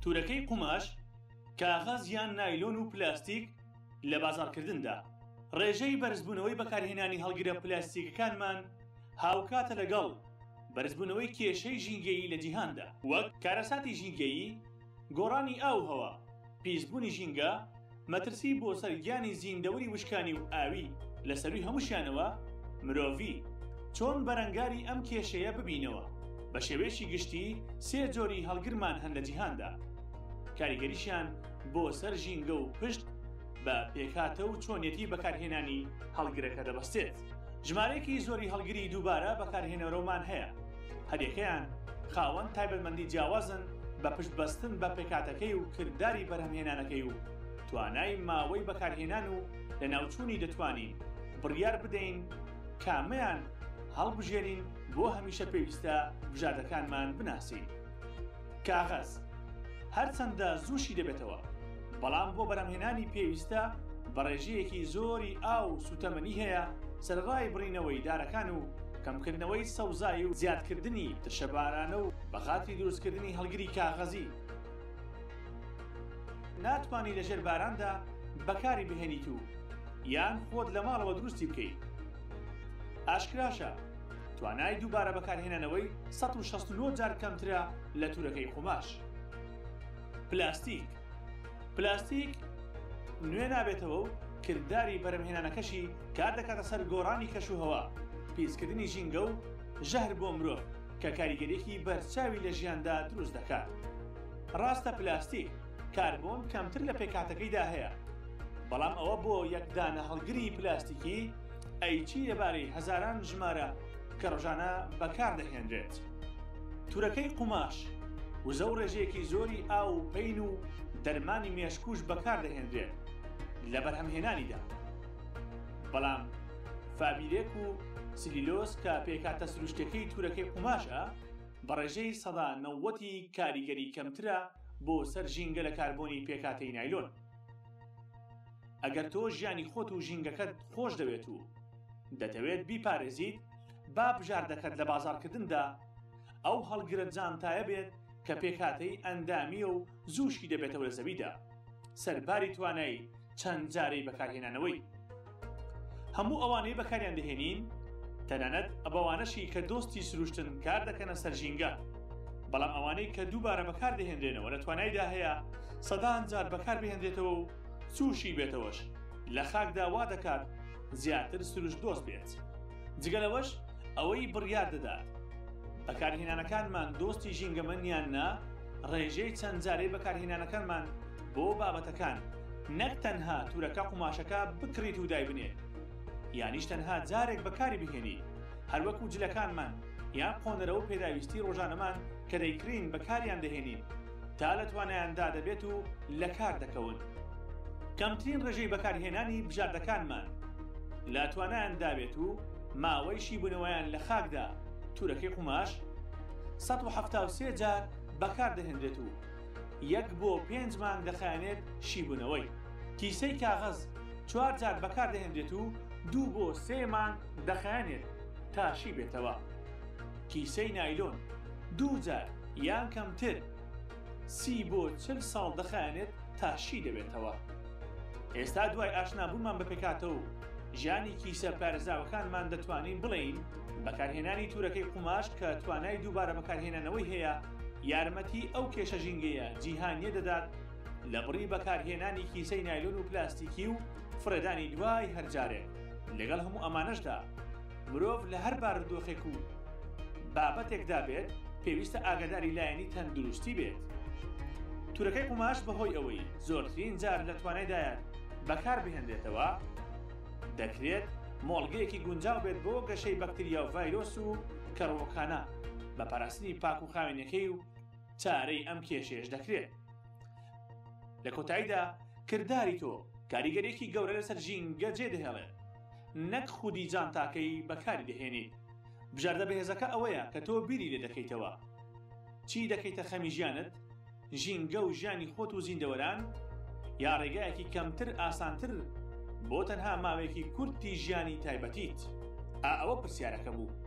تورەکەی قوماش، کاغەز یان نایلۆن و پلاستیک لە بازاڕکردندا، ڕێژەی بەرزبوونەوەی بەکارهێنانی هەڵگرە پلاستیکەکانمان هاوکاتە لەگەڵ بەرزبوونەوەی کێشەی ژینگەیی لە جیهاندا، وەک کارەساتی ژینگەیی، گۆڕانی ئاو و هەوا، پیسبوونی ژینگە، مەترسی بۆ سەر گیانی زیندەوەری وشکانی و ئاوی، لە سەرووی هەمووشیانەوە مرۆڤی. چۆن بەرەنگاری ئەم کێشەیە ببینەوە؟ بە شێوەیەکی گشتی سێ جۆری هەڵگرمان هەن لە جیهاندا، کاریگەریشیان بۆ سەر ژینگە و پشت بە پێکهاتە و چۆنیەتی بەکارهێنانی هەڵگرەکە دەبەستێت. ژمارەیەکی زۆری هەڵگری دووبارە بەکارهێنەرەومان هەیە، هەریەکەیان خاوەن تایبەتمەندی جیاوازن بە پشت بەستن بە پێکهاتەکەی و کرداری بەرهەمهێنانەکەی و توانای ماوەی بەکارهێنان و لەناوچوونی دەتوانین بڕیار بدەین کامەیان هەڵبژێرین بۆ هەمیشە پێویستە بژاردەکانمان بناسین. کاغەز هەرچەندە زوو شی دەبێتەوە بەڵام بۆ بەرهەمهێنانی پێویستە بە ڕێژەیەکی زۆری ئاو و سووتەمەنی هەیە سەرەڕای بڕینەوەی دارەکان و کەمکردنەوەی سەوزایی و زیادکردنی ترشەبارانە و بە خاتری دروستکردنی هەڵگری کاغەزی ناتوانی لەژێر باراندا بەکاری بهێنیت و یان خۆت لە ماڵەوە دروستی بکەیت. ئاشکراشە توانای دووبارە بەکارهێنانەوەی 169 جار کەمترە لە تورەکەی قوماش. پلاستیک پلاستیک نوێ نابێتەوە و کرداری بەرهەمهێنانەکەشی کار دەکاتە سەر گۆڕانی کەشوهەوا، پیسکردنی ژینگە و ژەهر بۆ مرۆڤ کە کاریگەرییەکی بەرچاوی لە ژیاندا دروست دەکات. ڕاستە پلاستیک کاربۆن کەمتر لە پێکهاتەکەیدا هەیە، بەڵام ئەوە بۆ یەک دانە هەڵگری پلاستیکی، ئەی چی لەبارەی هەزاران ژمارە کە ڕۆژانە بەکاردەهێنرێت؟ تورەکەی قوماش، وزە و ڕێژەیەکی زۆری ئاو و پەین و دەرمانی مێشکوژ بەکاردەهێنرێت لە بەرهەمهێنانیدا، بەڵام فابیرێک و سلیلۆز کە پێکهاتە سروشتیەکەی تورەکەی قوماشە، بە ڕێژەی 90% ی کاریگەری کەمترە بۆ سەر ژینگە لە کاربۆنی پێکهاتەی نایلۆن. ئەگەر تۆ ژیانی خۆت و ژینگەکەت خۆش دەوێت و دەتەوێت بیپارێزیت، با بژاردەکەت لە بازاڕکردندا ئەو هەڵگرە جانتایە بێت کە پێکهاتەی ئەندامییە و زوو شی دەبێتەوە لە زەویدا، سەرباری توانای چەند جارەی بەکارهێنانەوەی. هەموو ئەوانەی بەکاریان دەهێنین، تەنانەت ئەوانەشی کە دۆستی سروشتن کار دەکەنە سەر ژینگە، بەڵام ئەوانەی کە دووبارە بەکاردەهێنرێنەوە لە توانایدا هەیە سەدان جار بەکاربهێنرێتەوە و سووشی بێتەوەش لە خاکدا وا دەکات زیاتر سروشت دۆست بێت. جگە لەوەش ئەوەی بڕیار دەدات بەکارهێنانەکانمان دۆستی ژینگەمن یان نا، ڕێژەی چەند جارەی بەکارهێنانەکانمان بۆ بابەتەکان، نەک تەنها تورەکە قوماشەکە بکڕیت و دایبنێت یانیش تەنها جارێک بەکاری بهێنیت، هەروەکو جلەکانمان یان قۆنەرە و پێداویستی ڕۆژانەمان کە دەیکڕین بەکاریان دەهێنین تا لە توانایاندا دەبێت و لەکار دەکەون. کەمترین ڕێژەی بەکارهێنانی بژاردەکانمان لە توانایاندا بێت و ماوەی شیبوونەوەیان لە خاکدا تورەکەی قوماش 173 جار بەکاردەهێنرێت و یەک بۆ پێنج مانگ دەخایەنێت شیبوونەوەی. کیسەی کاغەز چوار جار بەکاردەهێنرێت و دوو بۆ سێ مانگ دەخایەنێت تا شی بێتەوە. کیسەی نایلۆن دوو جار یان کەمتر 30 بۆ 40 ساڵ دەخایەنێت تا شی دەبێتەوە. ئێستا دوای ئاشنابوونمان بە پێکهاتە و ژیانی کیسە پارێزراوەکانمان دەتوانین بڵێین بەکارهێنانی تورەکەی قوماش کە توانای دووبارە بەکارهێنانەوەی هەیە یارمەتی ئەو کێشە ژینگەیە جیهانیە دەدات لە بڕی بەکارهێنانی کیسەی نایلۆن و پلاستیکی و فڕێدانی دوای هەر جارێک. لەگەڵ هەموو ئەمانەشدا مرۆڤ لە هەر بارودۆخێک و بابەتێکدا بێت پێویستە ئاگاداری لایەنی تەندروستی بێت. تورەکەی قوماش بەهۆی ئەوەی زۆرترین جار لە توانایدایە بەکاربهێنرێتەوە، دەکرێت مۆڵگەیەکی گونجاو بێت بۆ گەشەی بەکتریا و ڤایرۆس و کەڕووەکانە بە پاراستنی پاک و خاوێنیەکەی و چارەی ئەم کێشەیەش دەکرێت. لە کۆتاییدا کرداری تۆ کاریگەریەکی گەورە لەسەر ژینگە جێدەهێڵێت نەک خودی جانتاکەی بەکاری دەهێنیت. بژاردە بەهێزەکە ئەوەیە کە تۆ بیری لێ دەکەیتەوە. چی دەکەیتە خەمی ژیانت؟ ژینگە و ژیانی خۆت و زیندەوەران؟ یا ڕێگایەکی کەمتر ئاسانتر بۆ تەنها ماوەیەکی کورتی ژیانی تایبەتیت؟ ئا ئەوە پرسیارەکە بوو.